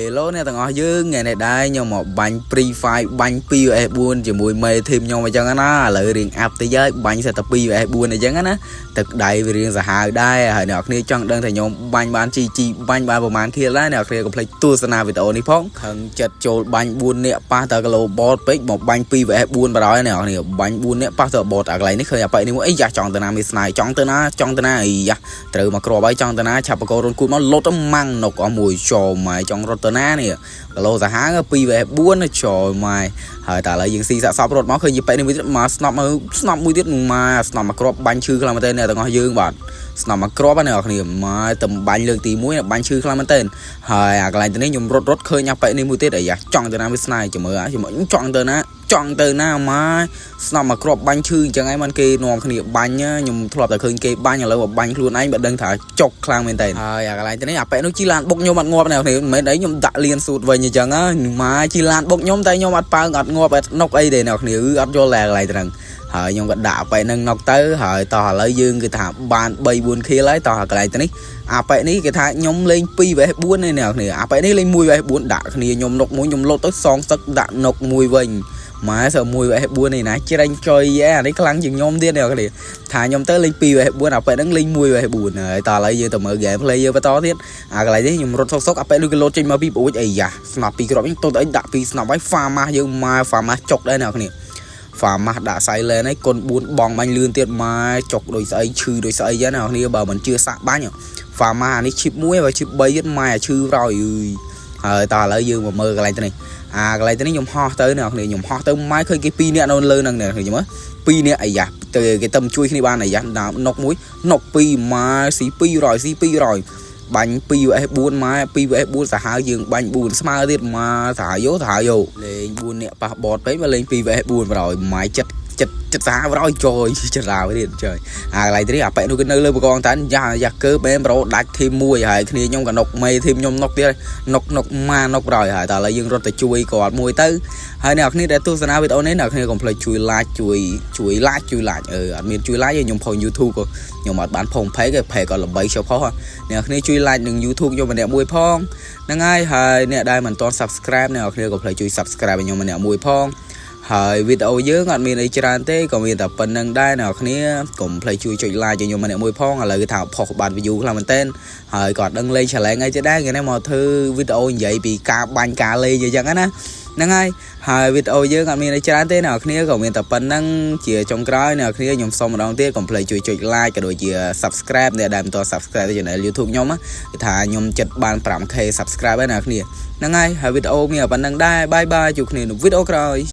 Hello អ្នកទាំងអស់យើងថ្ងៃនេះដែរខ្ញុំមកបាញ់ Free Fire បាញ់ 2vs4 ជាមួយមេ team ខ្ញុំអញ្ចឹងណាឥឡូវរៀងអាប់តិចហើយបាញ់សិតតែ 2vs4 អញ្ចឹងណាទឹកដៃវារៀងសាហាវដែរហើយអ្នកគ្នាចង់ដឹងថាខ្ញុំបាញ់បាន GG បាញ់បានប្រហែល kill ដែរអ្នកគ្នាកុំភ្លេចទស្សនាវីដេអូនេះផងខឹងចិត្តចូលបាញ់4នាក់ប៉ះតគីឡូ bot ពេកមកបាញ់ 2vs4 បណ្ដោយអ្នកគ្នាបាញ់4នាក់ប៉ះទៅ bot អាកន្លែងនេះឃើញអាប៉ែនេះមួយអីយ៉ាចង់ទៅណាមានស្នាយចង់ទៅណាចង់ទៅណាអីយ៉ាត្រូវមកគ្រាប់ហើយចង់ទៅណាឆាប់បកោរុនគូតមកលុតទៅម៉ាំងនុកអស់មួយចូលម៉ែចង់រត់ទៅណានេះគីឡូសាហាវ 2vs4 ចូលម៉ែហើយតែឥឡូវយើងស៊ីសាក់សពរត់មកឃើញយីប៉ែនេះមួយទៀតមកស្នប់មកស្នប់មួយទៀតមកស្នប់មកគ្រាប់បាញ់ឈឺខ្លាំងមែនទែនអ្នកទាំងអស់យើងបាទស្នប់មកគ្រាប់ណាអ្នកគ្នាមកតែបាញ់លើកទី1បាញ់ឈឺខ្លាំងមែនទែនហើយអាកន្លែងទៅនេះខ្ញុំរត់រត់ឃើញអាប៉ែនេះមួយទៀតអាយ៉ាចង់ទៅណាវាស្នាយចាំមើលអាចាំចង់ទៅណាចង់ទៅណាមកស្នប់មកគ្រាប់បាញ់ឈឺអញ្ចឹងឯងមិនគេនាំគ្នាបាញ់ខ្ញុំធ្លាប់តែឃើញគេបាញ់ឥឡូវមកបាញ់ខ្លួនឯងបើដឹងថាចុកខ្លាំងមែនតើហើយអាកន្លែងទៅនេះអាប៉ែនោះជីឡានបុកខ្ញុំអត់ងាប់អ្នកគ្នាមិនមែនអីខ្ញុំដាក់លៀនស៊ូតវិញអញ្ចឹងមកជីឡានបុកខ្ញុំតែខ្ញុំអត់ប៉ើងអត់ងាប់អត់នុកអីទេអ្នកគ្នាអត់យល់តែកន្លែងទៅហ្នឹងហើយខ្ញុំក៏ដាក់ប៉ែនឹងនុកទៅហើយតោះឥឡូវយើងគឺថាបាន3 4 kill ហើយតោះកន្លែងទៅនេះអាប៉ែនេះគេថាខ្ញុំលេង 2vs4 នេះអ្នកគ្នាអាប៉ែនេះលេង 1vs4 ដាក់គ្នាខ្ញុំនុកមួយខ្ញុំលុតទៅសងសឹកដាក់នុកមួយវិញម៉ែសើ 1vs4 នេះណាច្រេញចុយអានេះខ្លាំងជាងខ្ញុំទៀតអ្នកគ្នាថាខ្ញុំទៅលេង 2vs4 អាប៉ែហ្នឹងលេង 1vs4 ហើយតោះឥឡូវយើងទៅមើល gameplay យើងបន្តទៀតអាកន្លែងនេះខ្ញុំរត់សុកសុកអាប៉ែនោះគេលោតចេញមកពីប្រួចអីយ៉ាស្នប់ពីគ្រាប់នេះទៅអីដាក់ពីស្នប់ហើយ FAMAS យើងម៉ែ FAMAS ចុកដែរអ្នកគ្នា FAMAS ដាក់ silent ហើយគុណ4បងបាញ់លឿនទៀតម៉ែចុកដូចស្អីឈឺដូចស្អីចឹងអ្នកគ្នាបើមិនជឿសាក់បាញ់ FAMAS នេះឈីប1បើឈីប3ទៀតម៉ែឈឺរយអើយហើយតោះឥឡូវយើងមកមើលកន្លែងទៅនេះអាកន្លែងទៅនេះខ្ញុំហោះទៅអ្នកគ្នាខ្ញុំហោះទៅម៉ែឃើញគេ2នាក់នៅលើហ្នឹងអ្នកគ្នាមើល2នាក់អាយ៉ាទៅគេទៅជួយគ្នាបានអាយ៉ាណុកមួយណុក2ម៉ែស៊ី200ស៊ី200បាញ់ 2vs4 ម៉ែ 2vs4 សាហាវយើងបាញ់4ស្មើទៀតម៉ែសាហាវយោសាហាវយោលេង4នាក់ប៉ះ bot ពេកមកលេង 2vs4 បណ្ដោយម៉ែចិត្តចិត្តចិត្តសាហាវបណ្ដោយចយចិត្តរាវទៀតចយអាកន្លែងនេះអាប៉ែនោះគឺនៅលើបកងតានយ៉ាយ៉ាកើបែមប្រូដាច់ team មួយហើយគ្នាខ្ញុំក៏នុកមេ team ខ្ញុំនុកទៀតនុកនុកម៉ានុកបណ្ដោយហើយតែឥឡូវយើងរត់ទៅជួយគាត់មួយទៅហើយអ្នកគ្នាដែលទស្សនាវីដេអូនេះអ្នកគ្នាកុំភ្លេចជួយ like ជួយជួយ like ជួយ like អឺអត់មានជួយ like ទេខ្ញុំផុស YouTube ក៏ខ្ញុំអត់បានផុស page ទេ page ក៏ល្បីចុះផុសអ្នកគ្នាជួយ like នឹង YouTube ខ្ញុំម្នាក់មួយផងហ្នឹងហើយហើយអ្នកដែលមិនទាន់ subscribe អ្នកគ្នាកុំភ្លេចជួយ subscribe ឲ្យខ្ញុំម្នាក់មួយផងហើយវីដេអូយើងអត់មានអីច្រើនទេក៏មានតែប៉ុណ្្នឹងដែរអ្នកគ្នាកុំភ្លេចជួយចុច like ឲ្យខ្ញុំម្នាក់មួយផងឥឡូវគេថាផុសបាន view ខ្លាំងមែនទែនហើយក៏អត់ដឹងលេង challenge អីទេដែរគេនេះមកធ្វើវីដេអូនិយាយពីការបាញ់ការលេងអញ្ចឹងណាហ្នឹងហើយហើយវីដេអូយើងអត់មានអីច្រើនទេអ្នកគ្នាក៏មានតែប៉ុណ្្នឹងជាចុងក្រោយអ្នកគ្នាខ្ញុំសូមម្ដងទៀតកុំភ្លេចជួយចុច like ក៏ដូចជា subscribe អ្នកដែលមិនទាន់ subscribe ទៅ channel YouTube ខ្ញុំគឺថាខ្ញុំចិត្តបាន 5K subscribe ហើយអ្នកគ្នាហ្នឹងហើយហើយវីដេអូមានតែប៉ុណ្្នឹងដែរ bye bye ជួបគ្នានៅវីដេអូក្រោយ។